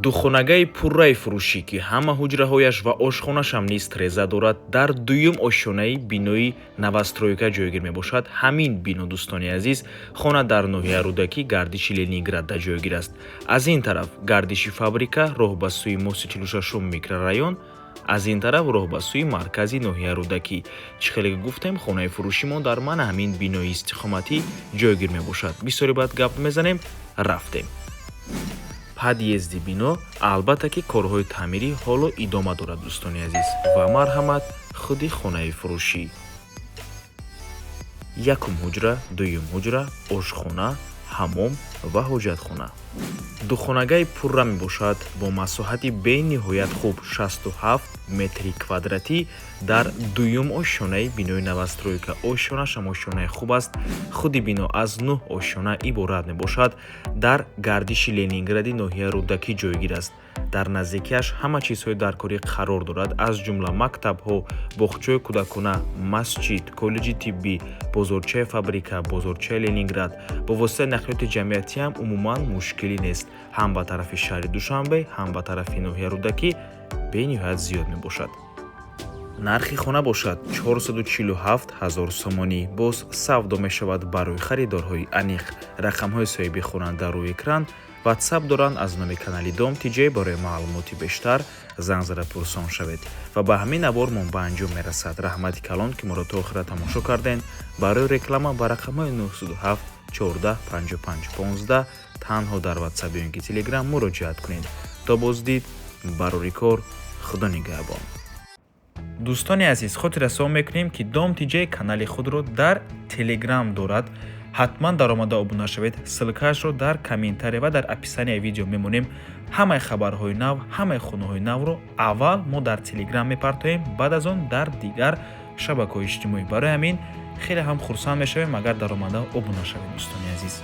Духонагаи пурраи фурӯшӣ, ки ҳама ҳуҷраҳояш ва ошхонашам низ треза дорад, дар дуюм ошёнаи бинои новостройка ҷойгир мебошад. Ҳамин бино, дӯстони азиз, хона дар ноҳияи Рӯдакӣ, гардиши Ленинградда ҷойгир аст. Аз ин тараф гардиши фабрика, роҳ ба сӯи мости 46-ум микрорайон, аз ин тараф роҳ ба сӯи маркази ноҳияи Рӯдакӣ. Чӣ хеле гуфтем, хонаи фурӯшимон дар мана ҳамин бинои истиқоматӣ ҷойгир мебошад. Бисёре баъд гап мезанем, рафтем. Подъезди бино, албатта, ки корҳои таъмирӣ ҳоло идома дорад, дӯстони азиз. Ва марҳамат, худи хонаи фурӯшӣ: якум ҳуҷра, дуюм ҳуҷра, ошхона, ҳаммом ва ҳоҷатхона. Духонагаи пурра мебошад бо масоҳати бениҳоят хуб, 67 метри квадратӣ, дар дуюм ошёнаи бинои новостройка. Ошёнашам ошёнаи хуб аст. Худи бино аз нӯҳ ошёна иборат мебошад. Дар гардиши Ленингради ноҳияи Рӯдакӣ ҷойгир аст. Дар наздикиаш ҳама чизҳои даркорӣ қарор дорад, аз ҷумла мактабҳо, боғчаи кӯдакона, масҷид, коллеҷи тиббӣ, бозорчаи фабрика, бозорчаи Ленинград. Бо воситаи нақлиёти ҷамъиятиам умуман мушкилӣ нест. Ҳам ба тарафи шаҳри Душанбе, ҳам ба тарафи ноҳияи Рӯдакӣ бениҳоят зиёд мебошад. Нархи хона бошад 447 ҳазор сомонӣ. Боз савдо мешавад. Барои харидорҳои аниқ рақамҳои соҳиби хона дар рӯи экран, Ватсап доранд. Аз номи канали Дом Тиҷей барои маълумоти бештар занг зада пурсон шавед. Ва ба ҳамин навормон ба анҷом мерасад. Раҳмати калон, ки моро то охира тамошо кардем. Барои реклама ба рақамҳои 907 14 55 15 танҳо дар Ватсап ё ин ки Телеграм муроҷиат кунед. То боздид, барори кор, Худо нигаҳбон. Дӯстони азиз, хотиррасон мекунем, ки Дом Тиҷей канали худро дар Телеграм дорад. Ҳатман даромада обуна шавед. Ссылкаашро дар комментария ва дар описанияи видео мемонем. Ҳамаи хабарҳои нав, ҳамаи хонаҳои навро аввал мо дар Телеграм мепартоем, баъд аз он дар дигар шабакаҳои иҷтимоӣ. Барои ҳамин хеле ҳам хурсанд мешавем, агар даромада обуна шавед, дӯстони азиз.